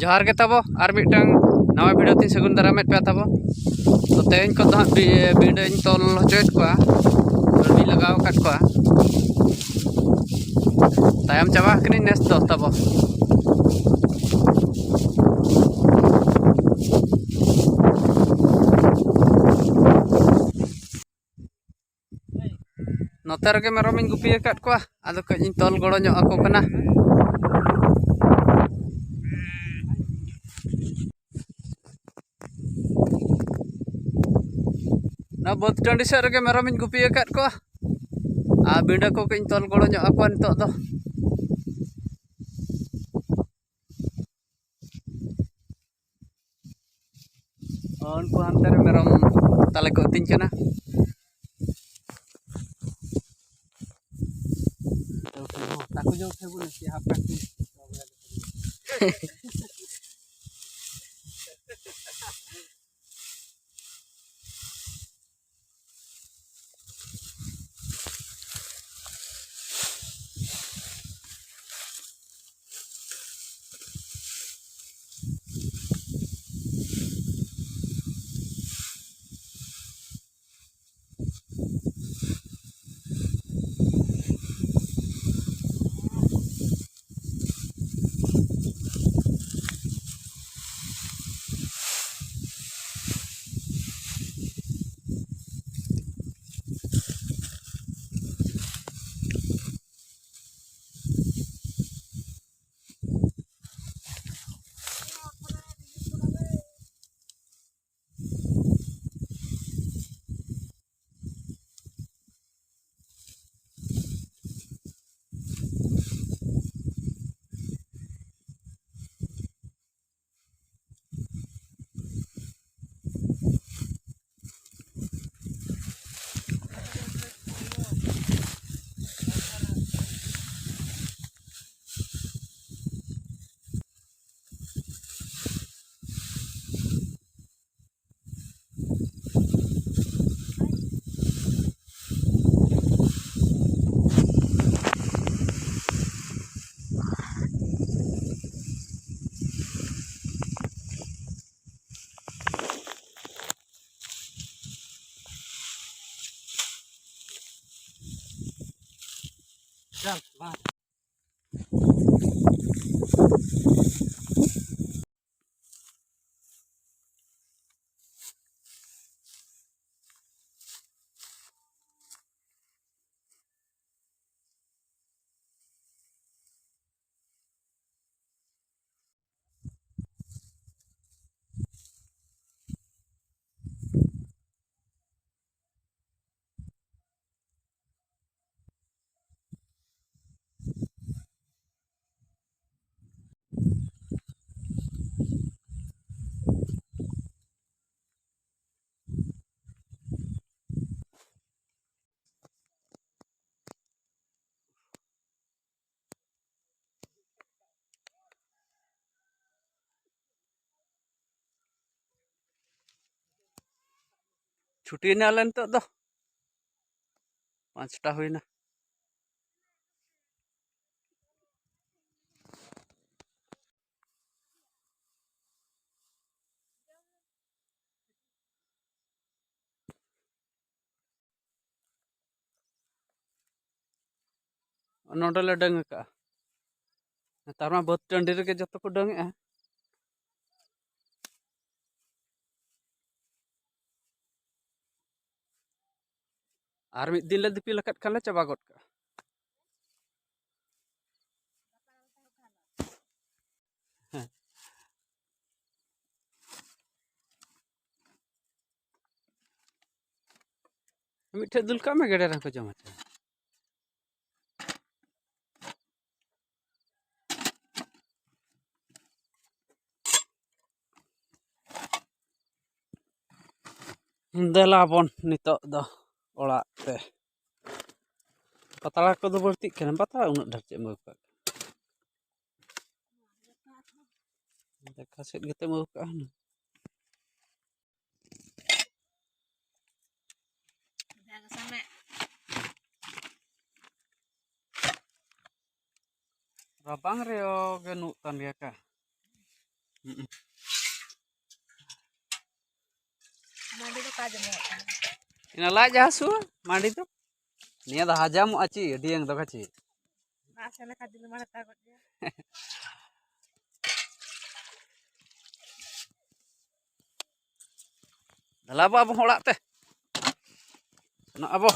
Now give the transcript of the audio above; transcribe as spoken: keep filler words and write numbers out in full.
ᱡᱚᱦᱟᱨ ᱜᱮ ᱛᱟᱵᱚ, ᱟᱨ ᱢᱤᱫᱴᱟᱝ ᱱᱟᱣᱟ ᱵᱷᱤᱰᱤᱭᱳ ᱛᱤᱧ ᱥᱟᱹᱜᱩᱱ ᱫᱟᱨᱟᱢᱮᱫ ᱯᱮᱭᱟ ᱛᱟᱵᱚ᱾ ᱛᱚ, ᱛᱮᱦᱮᱧ ᱠᱚ ᱫᱚ ᱦᱟᱸᱜ ᱵᱤ-, ᱵᱤᱸᱰᱟᱹᱧ ᱛᱚᱞ ᱦᱚᱪᱚᱭᱮᱫ ᱠᱚᱣᱟ, ᱵᱤᱸᱰᱟᱹᱧ ᱞᱟᱜᱟᱣ ᱟᱠᱟᱫ ᱠᱚᱣᱟ᱾ ᱛᱟᱭᱚᱢ ᱪᱟᱵᱟ ᱟᱠᱟᱱᱟᱹᱧ ᱱᱮᱥ ᱫᱚ ᱛᱟᱵᱚ᱾ ᱱᱚᱛᱮ ᱨᱮᱜᱮ ᱢᱮᱨᱚᱢᱤᱧ ᱜᱩᱯᱤ ᱟᱠᱟᱫ ᱠᱚᱣᱟ, ᱟᱫᱚ ᱠᱟᱹᱡ ᱤᱧ ᱛᱚᱞ ᱜᱚᱲᱚ ᱧᱚᱜ ᱟᱠᱚ ᱠᱟᱱᱟ᱾ ᱚᱱᱟ ᱵᱟᱹᱫᱽ ᱴᱟᱺᱰᱤ ᱥᱮᱫ ᱨᱮᱜᱮ ᱢᱮᱨᱚᱢᱤᱧ ᱜᱩᱯᱤ ᱟᱠᱟᱫ ᱠᱚᱣᱟ, ᱟᱨ ᱵᱤᱸᱰᱟᱹ ᱠᱚ ᱠᱟᱹᱡ ᱤᱧ ᱛᱚᱞ ᱜᱚᱲᱚ ᱧᱚᱜ ᱟᱠᱚᱣᱟ ᱱᱤᱛᱚᱜ ᱫᱚ᱾ ᱩᱱᱠᱩ ᱦᱟᱱᱛᱮ ᱨᱮ ᱢᱮᱨᱚᱢ ᱛᱟᱞᱮ ᱠᱚ ᱟᱹᱛᱤᱧ ᱠᱟᱱᱟ᱾ ᱛᱟᱠᱚ ᱡᱚᱢ ᱴᱷᱮᱱ ᱵᱚᱱ ᱦᱟᱯ ᱠᱟᱴ᱾ ᱪᱷᱩᱴᱤᱭᱮᱱᱟ ᱞᱮ ᱱᱤᱛᱚᱜ ᱫᱚ, ᱯᱟᱸᱪᱴᱟ ᱦᱩᱭᱱᱟ᱾ ᱱᱚᱰᱮ ᱞᱮ ᱰᱟᱹᱝ ᱟᱠᱟᱜᱼᱟ᱾ ᱱᱮᱛᱟᱨ ᱢᱟ ᱵᱟᱹᱫᱽ ᱴᱟᱺᱰᱤ ᱨᱮᱜᱮ ᱡᱚᱛᱚ ᱠᱚ ᱰᱟᱹᱝ ᱮᱜᱼᱟ᱾ ᱟᱨ ᱢᱤᱫ ᱫᱤᱱ ᱞᱮ ᱫᱤᱯᱤᱞ ᱟᱠᱟᱫ ᱠᱷᱟᱱ ᱞᱮ ᱪᱟᱵᱟ ᱜᱚᱫ ᱠᱟᱜᱼᱟ᱾ ᱦᱮᱸ᱾ ᱢᱤᱫᱴᱷᱮᱡ ᱫᱩᱞ ᱠᱟᱜ ᱢᱮ, ᱜᱮᱰᱮ ᱨᱮᱦᱚᱸ ᱠᱚ ᱡᱚᱢ ᱦᱚᱪᱚ᱾ ᱫᱮᱞᱟ ᱵᱚᱱ ᱱᱤᱛᱚᱜ ᱫᱚ ᱚᱲᱟᱜ ᱛᱮ᱾ ᱯᱟᱛᱲᱟ ᱠᱚᱫᱚ ᱵᱟᱹᱲᱛᱤᱜ ᱠᱟᱱᱟ, ᱯᱟᱛᱲᱟ ᱩᱱᱟᱹᱜ ᱰᱷᱮᱨ ᱪᱮᱫ ᱮᱢ ᱟᱹᱜᱩ ᱠᱟᱜ? ᱫᱮᱠᱷᱟ ᱥᱮᱫ ᱠᱟᱛᱮᱢ ᱟᱹᱜᱩ ᱠᱟᱜᱼᱟ ᱦᱩᱱᱟᱹᱝ᱾ ᱨᱟᱵᱟᱝ ᱨᱮᱭᱚ ᱜᱮ ᱱᱩᱜ ᱠᱟᱱ ᱜᱮᱭᱟ ᱠᱟ᱾ ᱦᱩᱸ᱾ ᱢᱟᱹᱰᱤ ᱫᱚ ᱚᱠᱟ ᱡᱚᱢᱚᱜ ᱠᱟᱱᱟ? ᱤᱱᱟᱹ ᱞᱟᱡ ᱦᱟᱹᱥᱩᱣᱟ, ᱢᱟᱹᱰᱤ ᱫᱚ᱾ ᱱᱤᱭᱟᱹ ᱫᱚ ᱦᱟᱡᱟᱢᱚᱜᱼᱟ ᱪᱮ, ᱟᱹᱰᱤ ᱟᱝ ᱫᱚ ᱠᱟᱪᱷᱤ᱾ ᱢᱟᱥᱮ ᱞᱮᱠᱟ ᱫᱤᱱ ᱢᱟ ᱦᱟᱛᱟᱣ ᱜᱚᱫ ᱜᱮᱭᱟ᱾ ᱫᱮᱞᱟ ᱵᱚ ᱟᱵᱚ ᱦᱚᱸ ᱚᱲᱟᱜ ᱛᱮ᱾ ᱥᱮᱱᱚᱜ ᱟᱵᱚ᱾